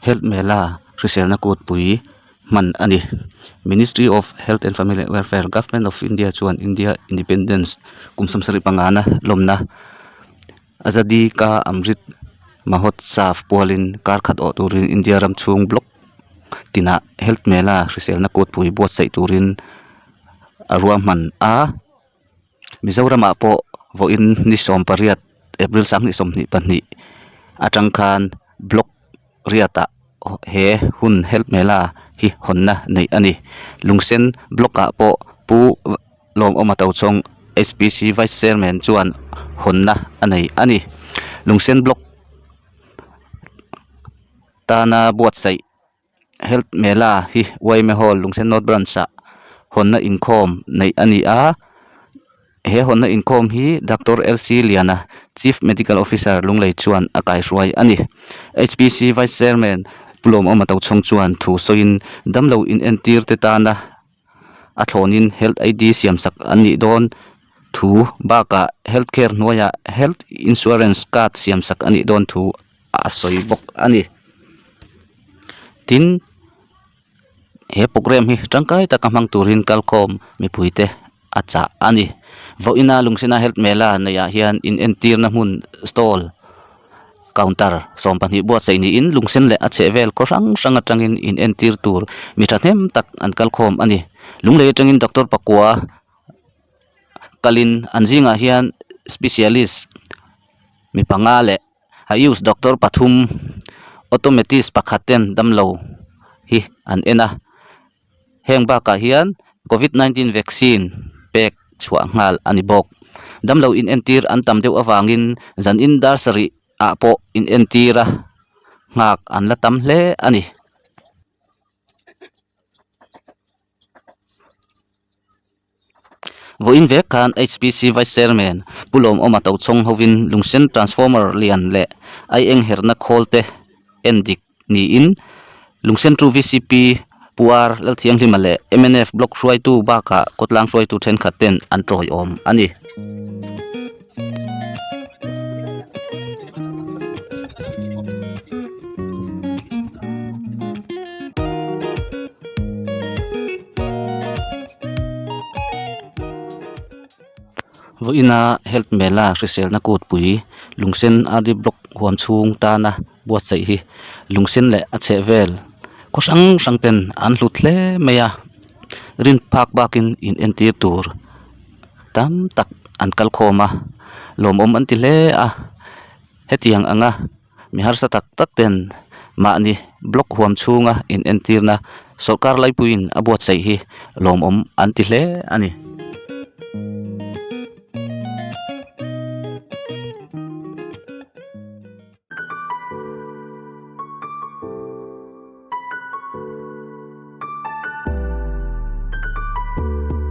Health Mela hriselna kutpui hman a ni. Ministry of Health and Family Welfare, Government of India chuan India Independence kum 75 na lawmna Azadi Ka Amrit Mahotsav pualin kar khat awh turin India ram chhung block tinah Health Mela hriselna kutpui buatsaih turin a ruahman a. Mizoramah pawh vawiin ni 18 April 2022 atang khan block riatah he hun Health Mela hi hawnna neih a ni. Lungsen block ah pawh Pu Lawmawma Tochhawng HPC Vice Chairman chuan hawnna a nei a ni. Lungsen block tana buatsaih Health Mela hi yma Hall Lungsen North Branch ah hawnna inkhawm neih a ni a, he hawnna inkhawm hi Doctor LC Liana Chief Medical Officer Lunglei chuan a kaihruai a ni. HPC Vice Chairman Pu Lawmawma Tochhawng chuan thu sawiin damlo inentir te tana a thlawnin Health ID siamsak an nih dawn thu bakah Health Care hnuaiah Health Insurance Card siamsak a nih dawn thu a sawi bawk a ni. Tin, he programme hi tangkai taka hmang turin kalkhawm mipuite a chah a ni. Vawiina Lungsina Health Mela neihah hian inentirna hmun stall counter 12 buatsaih niin Lungsen leh a chhehvel khaw hrang hrang atangin inentir tur mi thahnem tak an kalkhawm a ni. Lunglei atangin Doctor pakua kalin an zingah hian specialist mi panga leh Ayush doctor pathum automatist pakhat ten damlo hi an en a heng bakah hian covid 19 vaccine pek chhuah nghal a ni bawk damlo in entir an tam deuh avangin zan in dar sarih ah pawh in entir a nghak an la tam hle a ni. Vawiin vek khan HPC Vice Chairman Pu Lawmawma Tochhawng hovin Lungsen Transformer lian leh aieng herna khawl te en dik niin Lungsen Two VCP Pu R Lalthianghlima leh mnf Block hruaitu bakah khawtlang hruaitu thenkhat ten an tawiawm a ni. Vawiina Health Mela hriselna kutpui Lungsen RD Block huam chhung tana buatsaih hi Lungsen leh a chhehvel khaw hrang hrang ten an hlut hle mai a rin phak bakin in entir tur tam tak an kal khawm a lawmawm an ti hle a hetiang anga mi harsa tak tak ten mahni block huam chhunga in entirna sawrkar laipuiin a buatsaih hi lawmawm an ti hle a ni.